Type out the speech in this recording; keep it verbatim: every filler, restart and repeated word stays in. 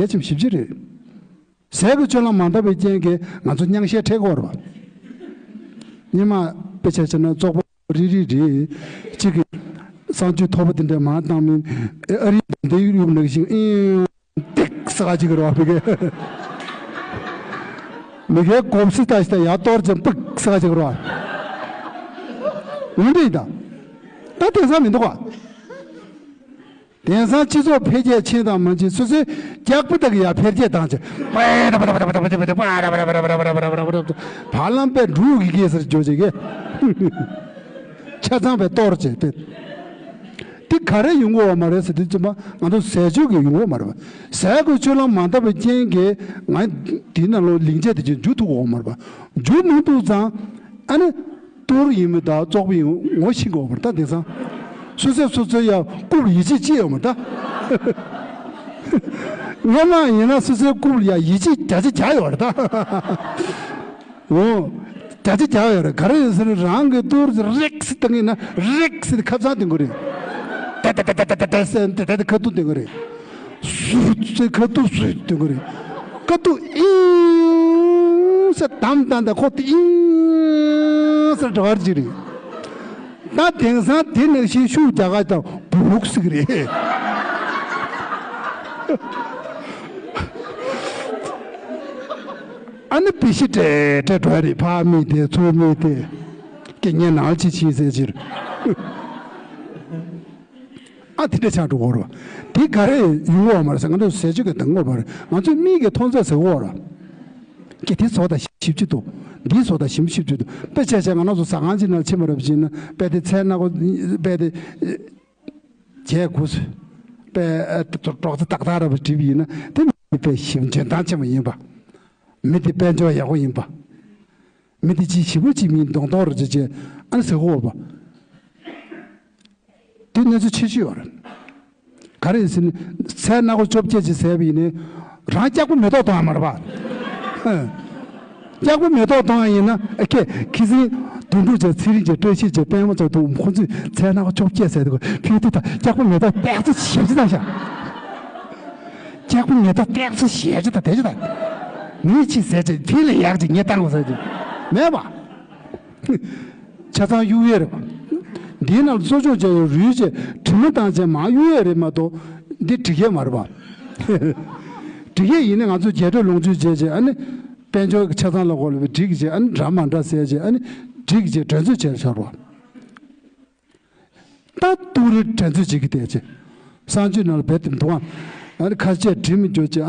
གལ་ཆེན་པོ་ཞེ་པོ་ཅིག་རེད། ཟས་ཀྱི་སྤྱོད་ལམ་མ་འདང་བའི་རྐྱེན་གྱིས་ང་ཚོ་སྙིང་གཞི་འཕྲོག་གི་ཡོད་རེད་པ། སྔོན་མ་དཔེ་ཆ་བཞག་ན་བཙོག་པ་རིལ་རིལ་རེད། གཅིག་གིས་གསང་སྤྱོད་མཐོ་པོ་དེ་འདྲ་མར་བཏང་མིན། ཨ་རིའི་འདམ་དེའི་གཡུག་ནང་བཞིན་ཨིན། ཏིག་ཟེར་ག་ཅིག་རེད་པ། ཕ་གི་མི་གའི་གོམས་གཤིས་ལྟ་ཞིག་ད་ཡར་གཏོར་ཅིག་པིག་ཟེར་ག་ཅིག་རེད་པ། འོན་ཏེ་ཡིན་ད། ད་དེང་སང་མི་འདུག་ག། དེང་སང་སྤྱི་ཚོགས་འཕེལ་རྒྱས་ཕྱིན་དང་མ་ཕྱིན་སོ་སོའི་སྐྱག་པ་དག་གི་ཡར་འཕེལ་རྒྱས་བཏང་བྱས། བར་ལམ་པས་འབྲུག་གི་སྐད་ཟེར་བརྗོད་བྱེད་ཀྱི། ཆ་ཚང་པས་གཏོར་བྱས་ཏེ། དེ་ག་རེ་ཡོང་གི་ཡོད་མ་རེད་ཟེར་དུས་ཙམ་པ་ང་ཚོ་ཟས་སྤྱོད་ཀྱིས་ཡོང་གི་ཡོད་མ་རེད་པ། ཟས་ཀྱི་སྤྱོད་ལམ་མ་འདང་བའི་རྐྱེན་གྱིས་ང་དེའི་ནང་ལོགས་ལིང་ཆ་དེ་ཅིག་འཇུ་ཐུབ་ཀྱི་ཡོད་མ་རེད་པ། འཇུ་མི་ཐུབ་ཙང་ཨ་ནི། གཏོར་ཡིན་མིན་དང་བཙོག་པ་ཡིན་ངོ་ཤེས་དགོས་པ་རེད་ད། དེང་སང་སོ་སོས་སོ་སོའི་ཡ་རྐུབ་ལ་ཡིད་ཆེས་ཅི་ཡོད་མ་རེད་ད། སྔོན་མ་ཡིན་ན་སོ་སོའི་རྐུབ་ལ་ཡ་ཡིད་ཆེས་བརྒྱ་ཆ་བརྒྱ་ཡོད་རེད་ད། འོ། བརྒྱ་ཆ་བརྒྱ་ཡོད་རེད། ག་རེ་ཡིན་ཟེར་ན་རང་གི་གཏོར་རེག་སི་བཏང་གི་ན་རེག་སི་ཁ་ཚང་བཏང་གི་རེད། ཏ་ཏ་ཏ་ཏ་ཏ་ཏ་ཟེར་ཏེ་ཏ་ཏ་ཁ་ཐུག་བཏང་གི་རེད། སུད་ཟེར་ཁ་ཐུག་སུད་བཏང་གི་རེད། ཁ་ཐུག་ཨིང་ཟེར་དམ་བཏང་ད་ཁོ་ཐུག་ཨིང་ཟེར་འགྲོ་བར་གྱུར་རེད། ད་དེང་སང་དེ་ནང་བཞིན་ཤུགས་རྒྱག་ག་དང་བུ་ལུག་ཟེར་གི་རེད། ཨ་ནི་བི་ཤི་སྤྲད་སྤྲད་འགྲོ་ཡ་རེད། ཕ་མི་དེ་ཚོ་མི་དེ་སྐད་ཉན་ནང་ཅི་ཕྱིན་ཟེར་ཕྱིར། ཨ་དེ་འདྲ་ཆགས་འགྲོ་གི་རེད་པ། དེ་ག་རེ་ཡོང་གི་ཡོད་མ་རེད་ཟེར། ང་ཚོ་ཟས་སྤྱོད་ཀྱི་འདང་གི་ཡོད་མ་རེད། ང་ཚོས་མིག་གིས་མཐོང་ཚད་ཟེར་གི་ཡོད་རེད། ཀྱེ་དེ་བཟོ་དང་ཞིབ་ཅིག་འདུག་འདི་བཟོ་དང་ཞིབ་ཞིབ་ཅིག་འདུག་དཔེ་ཆ་བཞག་ན་ང་རང་ཚོ་ཟ་ཁང་ཅིག་ནང་ཕྱིན་པ་རེད་པ་བྱས་ན་དཔེ་དེ་ཚལ་སྣ་སྒོ་དཔེ་དེ། བྱས་དགོས། པའི་ཨ་ཏི་ཏོ་ཏོག་ཙེ་ཏག་ཏག་ར་བ་བྲིས་པ་ཡིན་ན་དེ་མི་དེ་དཔེ་ཞིབ་འཇོན་ཐང་ཆེན་པོ་ཡིན་པ། མི་དེ་དཔལ་འབྱོར་ཡག་པོ་ཡིན་པ། མི་དེ་ཅིག་ཞིབ་པོ་ཅིག་མིན་གདོང་གདོང་རུ་ཅིག་བྱས་ཨ་ནི་ཟེར་གོ་བ། དེ་གནས་ཚུལ་ཆེ་ཤོས་ཡོད་རེད། ག་རེ་ཟེར་ན་ཚལ་སྣ་སྒོ་བཅོ་བརྒྱད་ཅིག་ཟས་པ་ཡིན་ནའི་རང་སྐྱག་པ་མེ་ཏོག་གཏོང་ཡ་མ་རེད་པ། སྐྱག་པ་མེ་ཏོག་གཏོང་ཡ་ཡིན་ན་ཨ་ཁེ་ཁི་སིང་དོན་གྲུབ་ཅན་ཚེ་རིང་ཅན་བཀྲ་ཤིས་ཅན་པད་མ་ཚོ་དུ་ཁོ་ཚོས་ཚལ་སྣ་སྒོ་བཅོ་བརྒྱད་ཟས་དུས་ཕུལ་དུས་ད་སྐྱག་པ་མེ་ཏོག་ཏོག་ཙམ་ཞེ་པོ་ཅིག་བཏང་ཤག་སྐྱག་པ་མེ་ཏོག་ཏོག་ཙམ་ཞེ་པོ་ཅིག་དང་དེ་ཅིག་དང་། ངས་ཅིག་ཟས་ཅིག་དེ་ལས་ཡག་ཅིག་ངས་བཏང་དགོས་ཟེར་ཅིག་མེད་པ། ཆ་ཚང་གཡུག་ཡས་རེད་པ། འདིའི་ནང་གསོ་སྐྱོང་བྱས་ཡོད་རུལ་བྱས་དྲི་མ་བཏང་བྱས་མར་གཡུག་ཡས་རེད་མ་གཏོགས་འདི་འགྲིག་ཡས་མ་རེད་པ། འགྲིག་ཡས་ཡིན་ན་ང་ཚོ་རྒྱས་སྤྲོས་ལོངས་སྤྱོད་བྱས་བྱས་ཨ་ནི་དཔལ་འབྱོར་གྱི་ཆ་ཚང་ལ་གོ་ལ་བའི་འགྲིག་བྱས་ཨ་ནི་འདྲ་མ་འདྲ་ཟས་བྱས་ཨ་ནི་འགྲིག་བྱས་འགྲན་རྩོད་བྱས་ཤོར་བ། ད་ཏུ་རི་འགྲན་རྩོད་བྱེད་ཀྱི་བསྡད་ཅེ། གསང་སྤྱོད་ནང་ལ་རྦད་དེ་འདུག་ཨ། ཨ་ནི་ཁ་ཆད་དྲི་མི་འཇོག་ཅེ་ཨ་ནི།